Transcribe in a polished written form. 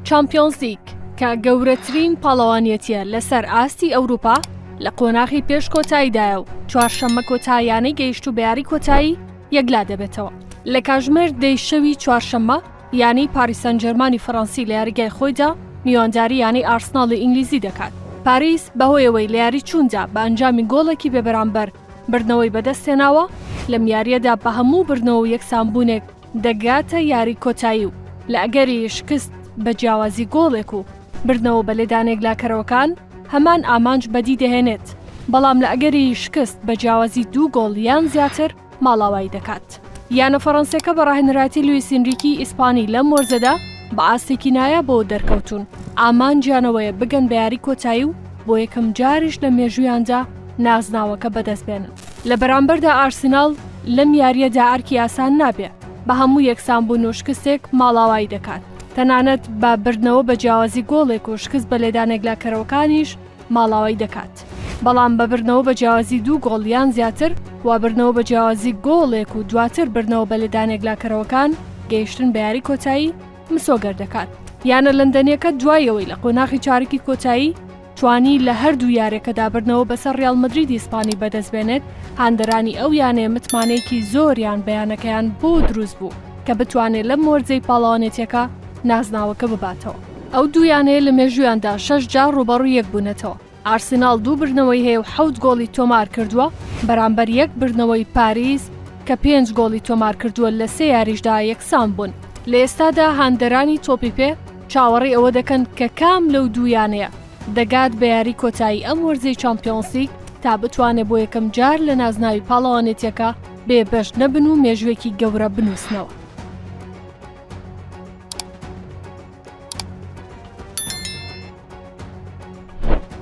چامپیۆنزلیگ کە گەورەترین پاڵەوانیەتیە لەسەر ئاستی ئەوروپا لە قۆناغی پێش کۆتاییدایە و چوارشەممە کۆتا یانەی گەیشتوو بە یاری کۆتایی یەکلا دەبێتەوە. لە کاژمێر دەی شەوی چوارشەممە یانەی پاریس سانجێرمانی فەڕەنسی لە یاریگای خۆیدا میوانداری یانەی ئارسناڵی ئینگلیزی دەکات. پاریس بەهۆیەوەی لە یاری چووندا بە ئەنجامی گۆڵێکی بێبەرامبەر بردنەوەی بەدەستهێناوە، لەم یارییەدا بە هەموو بردنەوە و یەکسانبوونێک دەگاتە یاری کۆتایی و لە ئەگەری شکست بە جیاوازی گۆڵێک و بردنەوە بە لێدانە یەکلاکەرەوەکان هەمان ئامانج بەدی دەهێنێت، بەڵام لە ئەگەری شکست بە جیاوازی دوو گۆڵ یان زیاتر ماڵاوایی دەکات. یانە فەڕەنسیەکە بە ڕاهێنەرایەتی لویس ئینریکی ئیسپانی لەم وەرزەدا بە ئاستێکی نایابەوە دەرکەوتوون، ئامانجیان ئەوەیە بگەن بە یاری کۆتایی و بۆ یەکەمجاریش لە مێژوویاندا نازناوەکە بەدەستبێنن. لە بەرامبەردا ئارسیناڵ لەم یارییەدا ئەرکی ئاسان نابێ، بە هەموو یەکسانبوون و شکستێک ماڵاوایی دەکات، تەنانەت بە بردنەوە بە جیاوازی گۆڵێک و شکست بە لێدانە یەکلاکەرەوەکانیش ماڵاوایی دەکات، بەڵام بە بردنەوە بە جیاوازی دوو گۆڵ یان زیاتر و بردنەوە بە جیاوازی گۆڵێک و دواتر بردنەوە بە لێدانە یەکلاکەرەوەکان گەیشتن بە یاری کۆتایی مسۆگەر دەکات. یانە لەندەنیەکە دوای ئەوەی لە قۆناغی چارەکی کۆتایی توانی لە هەردوو یاریەکەدا بردنەوە بەسەر ریال مەدریدی ئیسپانی بەدەستبێنێت، هاندەرانی ئەو یانەیە متمانەیەکی زۆریان بە یانەکەیان بۆ دروستبوو کە بتوانێت لەم وەرزەی پاڵەوانێتیەکە نازناوەکە بباتەوە. ئەو دوو یانەیە لە مێژوویاندا شەش جار رووبەڕووی یەکبوونەتەوە، ئارسیناڵ دوو بردنەوەی هەیە و حەوت گۆڵی تۆمارکردووە، بەرامبەر یەک بردنەوەی پاریس کە پێنج گۆڵی تۆمارکردووە لە سێ یاریشدا یەکسانبوون. لە ئێستادا هاندەرانی تۆپی پێ چاوەڕێی ئەوە دەکەن کە کام لەو دوو یانەیە دەگات بە یاری کۆتایی ئەم وەرزەی چامپیۆنسلیگ تا بتوانێت بۆ یەکەم جار لە نازناوی پاڵەوانێتیەکە بێ بەش نەبن و مێژووێکی گەورە بنووسنەوە.